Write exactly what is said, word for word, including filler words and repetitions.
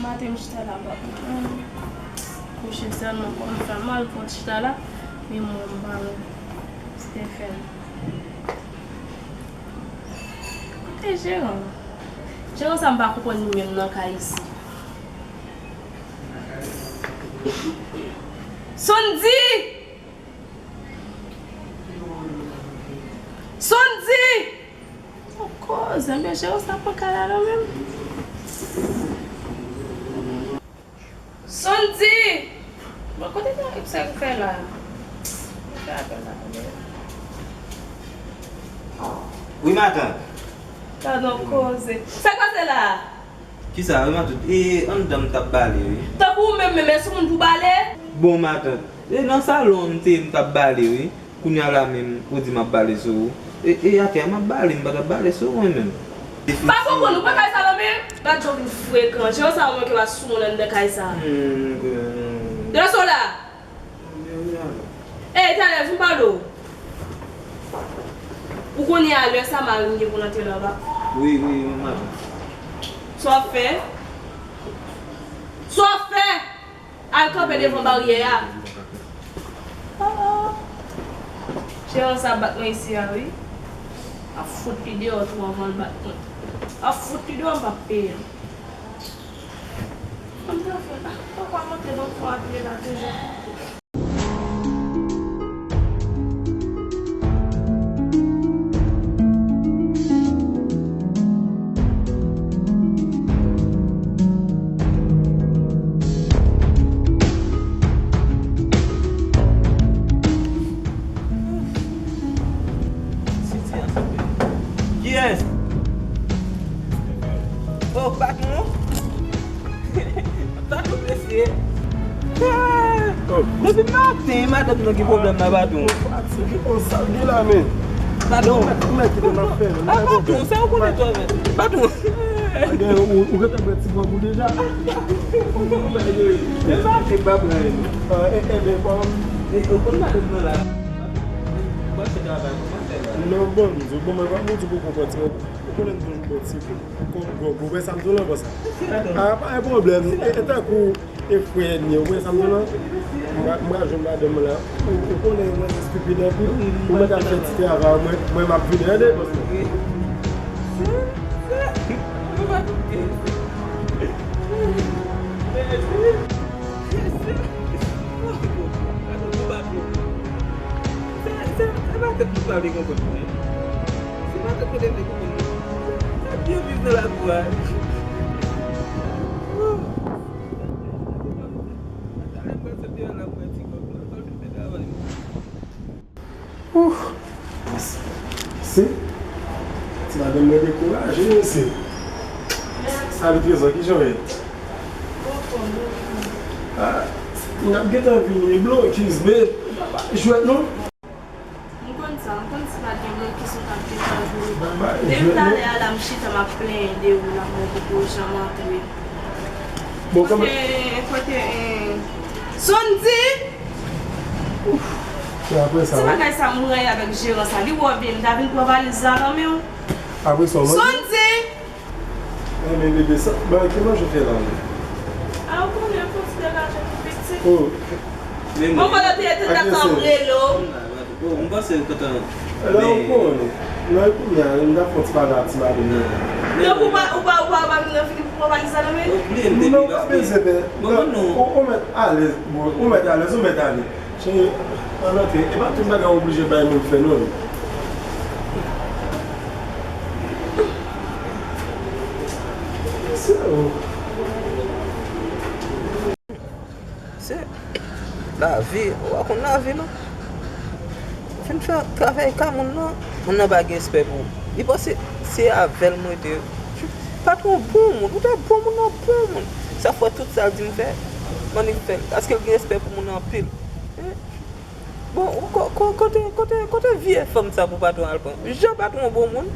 Maten m chita la, m pa konprann. Kouche sèlman, kò m fè mal, fò chita la. Men mwen m pa wè Stephen. Kote jeran? Jeran sa m pa konprann li menm nan kay isi. Sondy! Sondy! Koze, men jeran sa pran kay la non menm. Sondy! Bon, kote sa, sa k fè la? Mwen fè apèl la, tande. Wi, matant. Padon, koze. Sa k pase la? Kisa, wi, matant? E, anndan m t ap bale, wi. Tankou ou menm, menm, èske ou moun pou bale? Bon, matant. E nan salon an m te ye, m t ap bale, wi. Kounye a la menm, ou di m ap bale sou ou. E, e atè a m ap bale, m pa t ap bale sou ou mwen menm. Pa konprann, ou pran kay sa nan men? Gad jan w vin frekan. Jan sa w manke pa sou moun anndan kay sa. Hmm, hmm. Desann la. Ey, talè, vin pale w. Ou konnen a lè sa mari m gen pou l antre la anba. Wi, wi, wi, matant. Sa w ap fè? Sa w ap fè? Al kanpe devan baryè a. Oh, oh. Jeran sa bat mwen isi a, wi. Ap fout li deyò tou anvan l bat mwen. Ap fout li deyò, m p ap peye l. Kòm sa fè la, papa monte nan fon a pye la toujou. Kiyès? Oh, patwon? Sa tou prese. Ah! Depi maten, madanm nan gen pwoblèm nan, patwon. Fatige, oh, sa l gen la, men. Patwon. Mèt, mèt, kite m ap fè, men. Ah, patwon, sa ou konnen twò, men. Patwon. Ou, ou gentan bwè ti gwòg ou deja? E pa, e pa pran. Ah, e, e, men, bon. E, ou konn madanm nan la. Mwen fè travay, kòman fè la? Non, bon, m di w, bon, mwen pa m di w pou konprann ti gwòg. Ou konnen m toujou bwè ti gwòg. Kòm gwòg, ou wè sa m di w la, konsa. A, pa gen pwoblèm. E, e tankou, e frè ènmi, ou wè sa m di w la? M pa, m pa jwenn madanm la. Ou, ou konnen mwen estipid anpil. Ou mèt al fè ti travay, mwen, mwen m ap vini, tande, bòs mwen. Se pa tèt mwen pa vle konprann mwen. Se pa tèt mwen te vle konprann mwen. Tèt byen viv nan lakou a. Talè mwen sot deyò la pou wè ti kòb la. Fò l fin fè travay li. Ouf. Mèsi. Mèsi. Ti madanm mwen dekouraje, mèsi. Salut trezò, kijan w ye? Ah, m ap gentan vini, blokis, men, jwèt non. M konn sa, m konn si pa t gen blokis ou t ap gentan jwe. Depi talè a la m chita m ap plenyen de ou la m wè poko janm antre. Bon, kòman? Kote, kote, eh, Sondy! Ouf. Se apre sa, ti bagay sa m rayi avèk jeran sa. Li wè w byen, m ta vin pran valiz la nan men w. Apre sa, w manje? Sondy! Enben, bebe, sa, ba, ki manje w fè la, menm? A, ou konnen, fò ti degaje pou piti. Oh. Bon, kote w te ye, te ta sanble lo. Bon, m panse ou kontan. Lè ou konnen. Lè kounye a, m ta fè yon ti pale a ti madanm nan. Donk, ou pa, ou pa, ou pa, ou pa vin nan figi pou pran valiz la nan men? Ou bliye m depi. Non, pa bezwen pè. Bon, non. Ou, ou mèt alèz, bon, ou mèt alèz, ou mèt ale. Cheri, ann antre. E pa tout bagay ou oblije bay moun fè, non. Se ou. Se lavi, ou pa konn lavi, non. Ou fin fè travay kay moun nan, moun nan pa gen respè pou ou. Li panse se avè l m rete. Patwon bon moun, ou te bon moun nan bon moun. Sa fè tout sa l di m fè, m annik fè l. Paske l gen respè pou moun anpil. Eh, bon, ou ko-, ko-, kote, kote, kote vye fanm sa pou patwon al pran? Jan patwon bon moun.